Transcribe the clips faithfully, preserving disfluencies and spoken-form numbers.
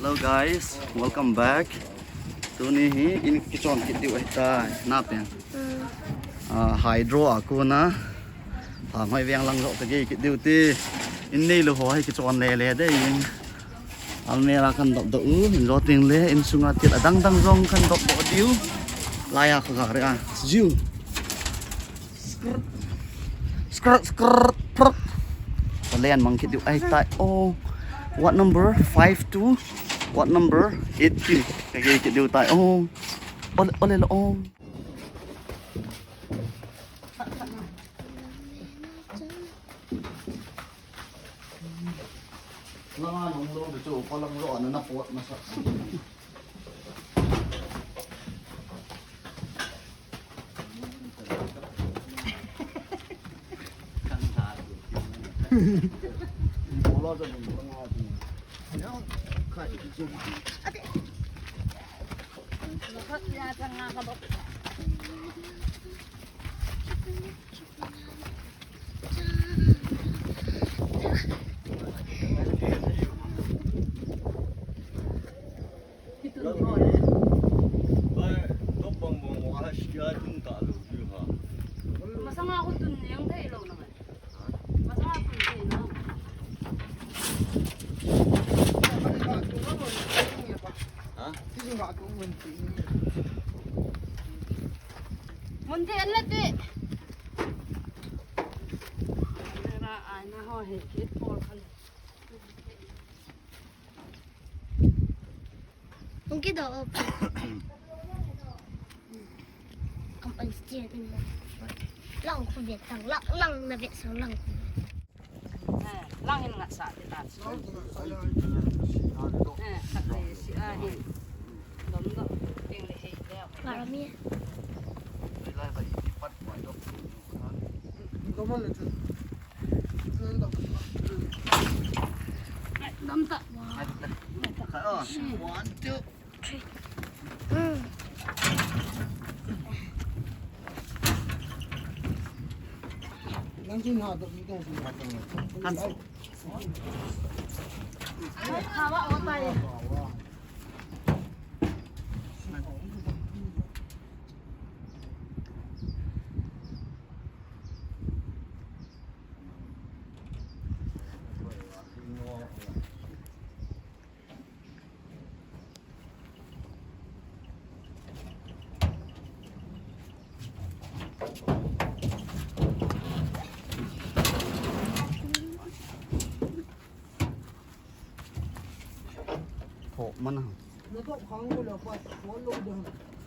Hello guys, welcome back. Tuni hi in kichon kit diu ahitai, na pen. Ah, hydro a kona. Hangoi veng lang jo kagei kit diu ti. In neilou ho hi kichon lele ding. Almirah kan dop doh u, in jo teng le, in sunga thil adang dang jong kan dop doh diu. Laiya kagare a. Jiu. Skrrt, skrrt, prrt. Kalen mang kit diu ahitai. Oh, what number? Five two. What number? Eighteen. Kagei kit diu tai. Oh. Ole, ole lo, oh. Langa nung lo, bichu, palang lo, ano na pot masa. Masanga ko tun yang thei lo na ngai. Masanga tun thei lo. Ha? Mun thei an la te. Ra ai na ho he ke por khan. Hung kidoh o. Kampal stir ni. Lang khu vet tang, lang, lang na vet sang lang khu vet. Eh, lang hin ngat sa ti ta. Eh, khat le si a hin. Dom dom, ting le hei le. Para mi. Dom ta. One, two, three. Nang chu na to mi tong chu na tong. Kan. Ai, khawa o tai. Pok mana.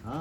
Ha?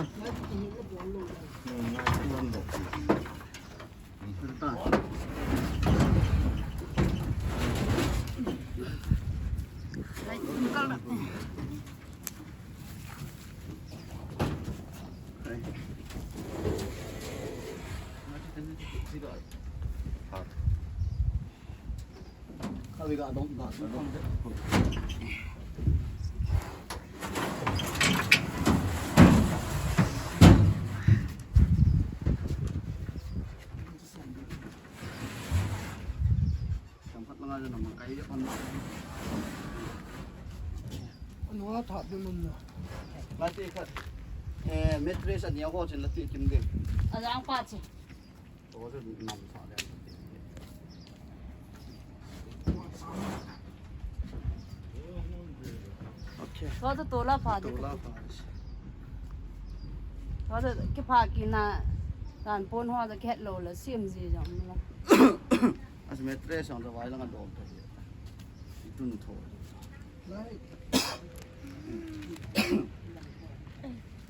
Lati khat. Eh, mattress ani ho chin lati kim ding. Ajang pa chi. Okay. Tua chu tola pha di. Tola pha. Tua chu kipha kina tan pon ho chu khet lo la sim ji jong la. As mattress jong chu vai langa dom ta. Itun tho.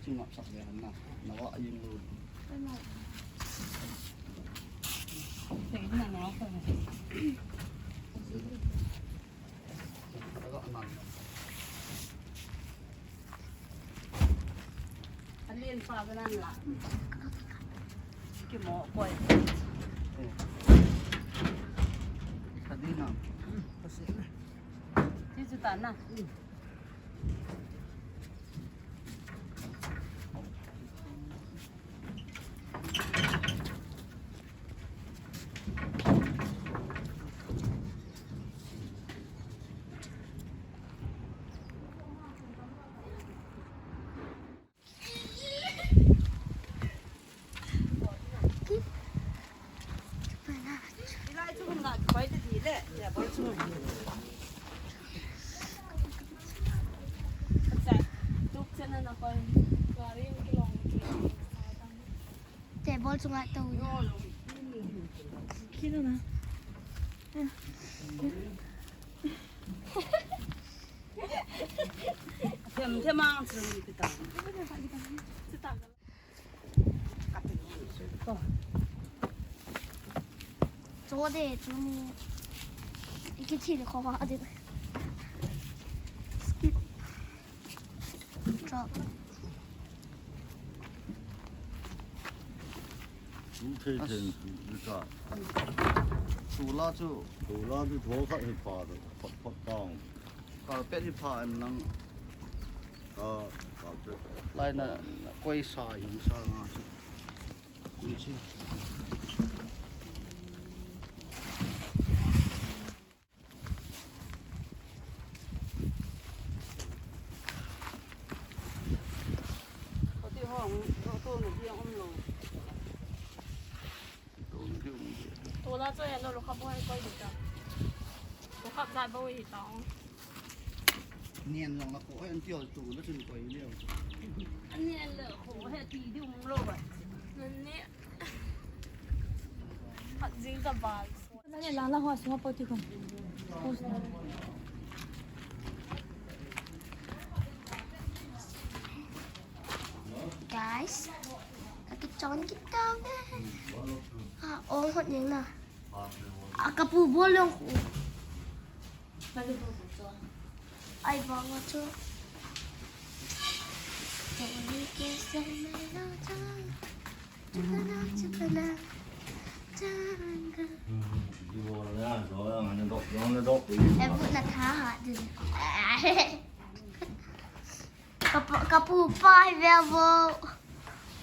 Chingap sak le han na. Nawa ayung lo. Alin pa ganan la. Kimo koi. Kadina. Ti chu ta na. Table chunga tou. Kino na. Them them ang chun kita. Chode chun. Iki chili ko ma adi. Skip. Drop. Chu thei thei chu ta. Tula chu. Tula chu tho khat hi pha ta. Phot phot ta. Carpet hi pha em lang. Ka carpet. Lai na koi sa yung sa nga chu. Koi chi. Tula chu hello, lo khap boi koi di ta. Lo khap jat boi hi ta. Nian long la ko, oi, an tio tu la chun koi leo. An nian le ko he ti di um lo ba. Nan ni. Khat jing ka bal. Nani lang lang ho sunga pau ti kon. Guys, ka kichon kita ve. Ah, ong hot ning na. Ah, ka pu bol long. Ai, bang a chu. Tony ke se me na cha. Chukana, chukana. Changa. Ebu na tha ha din. Ka pu, ka pu pa hi ve vo.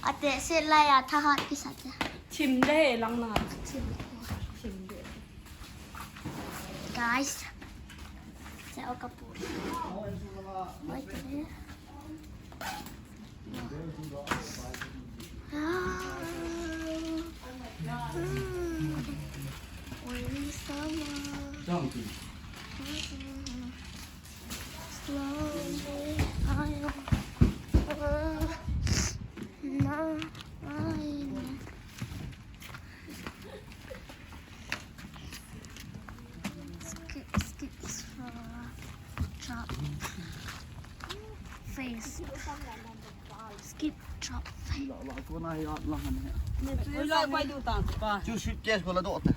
Ate se la ya tha ha kisa te. Thim de lang na. Thim. Thim de. Guys. Sa o ka pu. Mai te. Ah. Mm. Only summer. Something. Mm. Slowly I am, uh, now I am. Skip, skip, uh, drop. Face. Skip, drop, face. Oi, la koi du tang pa. Chu suitcase ko la do te.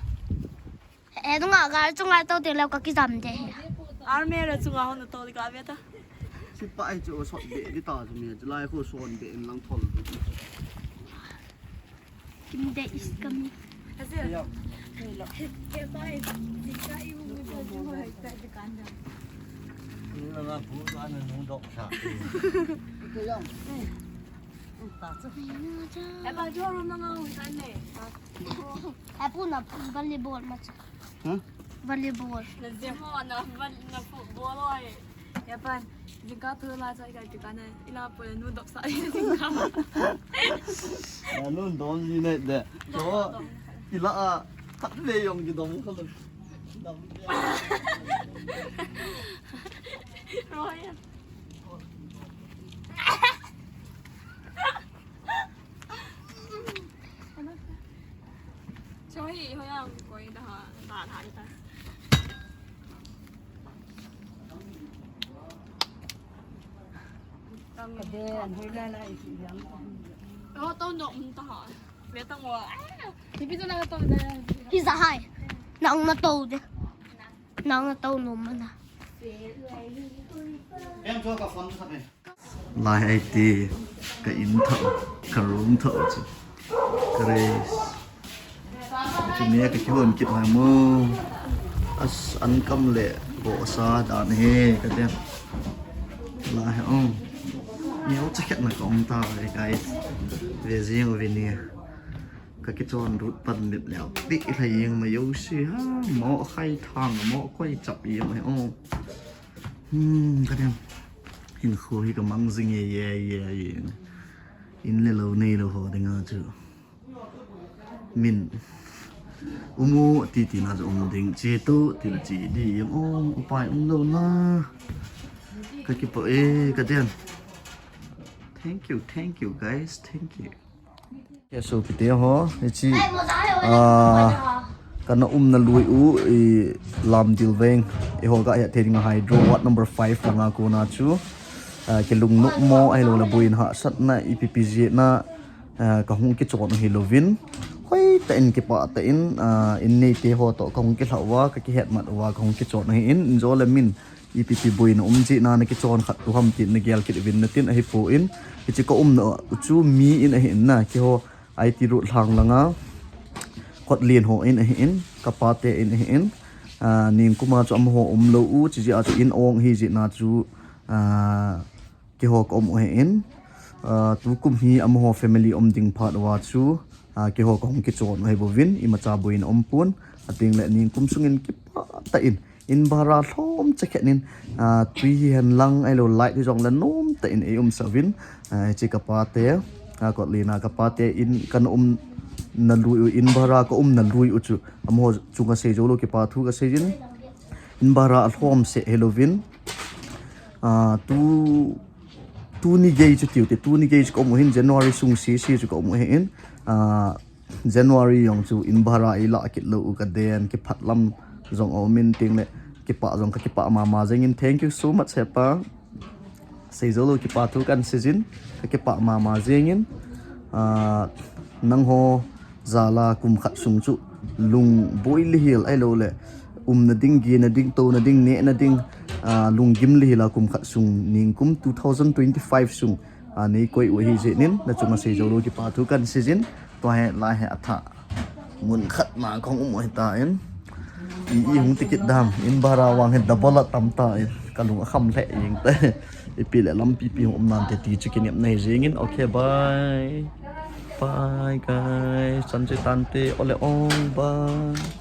E, nunga gar chunga tou te lou ka kijam de. Army ra chunga hon tou ka ve ta. Sipai chu sot be di ta chu mi, lai ko son be in lang thol. Kim de is coming. Asia. Hello. Ke pai. Di ka i u jo jo hai ta de kan da. Ni la na pu ta na nu dok sa. Ke yang. Ta chu. E ba jo ro ma nga u kan ne. E pu na volleyball ma chu. Hah? Volleyball. Na je mo na van na football oi. Ya pan, jingkah thu la chai kai tika na, ila po nu dok sa jingkah. Na nun don ji ne de. Jo, ila a, tat le yong ji dom ko lo. Dom. Roya. Cho hi ho yang koi da ha, da da da. Ka de an hoi la la i ki yang. Oh, tao nok um ta ha. Ve tang wa. Ti pi to na ka to da. Ki za hai. Nang na to de. Nang na to no ma na. Em cho ka phone sa ne. Lai ai ti ka in thau, ka room thau chu. Ka re. Chu me ka kihon kit hai mo. As an kam le bo sa dan he ka te. Lai o. Neo cha khet na ka um ta ve guys. Ve jing u ve ni. Ka kichon rut pan lit leo. Ti lai jing ma yo si ha. Mo khai thang mo koi chap jing mai o. Hmm, ka te. Hinkho hi ka mang jing e, e, e, e. In le lou nei lou ho dinga chu. Min. Umu titi na um ding chi tu ti la chi di yang um upai um lo na. Ka kipa e ka den. Thank you, thank you guys, thank you. Ke so kite ho, ichi ah kana umna lui u i Lamdil veng. I ho ga ya thering hydro ward number five langa kona chu. Ah, ke lungnop mo ai lo la buin ha satna ipi pi ji na. Ah, ka hung kichon hi lovin. Hoi ta in kipa ta in, ah, in nei te ho to ka hung kilhau va, ka kihet mat va, ka hung kichon hi in, in jo le min. Ipi pi buina um ji na na kichon khat tu ham tin na gel kit vin na tin ahi po in. Hichi ka umna u chu mi in ahi in na, ki ho I T road lhang langa. Kot lien ho in ahi in, ka pa te in ahi in. Ah, ning kuma chu am ho um lo u, chi ji a chu in ong hi ji na chu, ah, Keiho ka um u ahin, ah, tukum hi amaho family um ding phat uva chu, ah, keiho ka hung kichon u ahi bouvin, imacha boina um pon, ating le ningkum sungin kipah tah in, in bhara lhom chakhet in, ah, tui hihen lang ahilou light hi jong le nom tah in ei umsah uvin, ah, hiche ka pa te, ah, Kotlina ka pa te in kana umna lui u, in bhara ka umna lui u chu, amaho chunga sei jou lou kipa thu ka sei jin, in bhara alhom seh hilouvin, Ah, tu, tuni gei chu tiu te, tuni gei chu ka um u ahin, January sung sese chu ka um u ahin, ah, January jong chu in bhara ei lah kit lou u ka den, kipah lam jong a um in ting le, kipah jong ka kipah mama jeng in, thank you so much hepa. Sei jou lou kipa thu kan sei jin, ka kipah mama jeng in, ah, nangho jal a kum khat sung chu lung boi lihel ahilou le, umna ding, gena ding, touna ding, nehna ding, ah, lunggim lihel a kum khat sung ningkum two thousand twenty-five sung, ah, nei koi u ahi jeh in, na chunga sei jou lou kipa thu kan sei jin, tua hi lai hi athah. Mun khat na kong um u ahi tan. I, i hung ti kit dam, in bhara vang hi double a tam tan, ka lung akham lheh jeng tai. Ipi le lampi pi hung um nante ti chu kinepna hi jeng in, okay, bye. Bye, guys. Chan chu tante, ole ong, bye.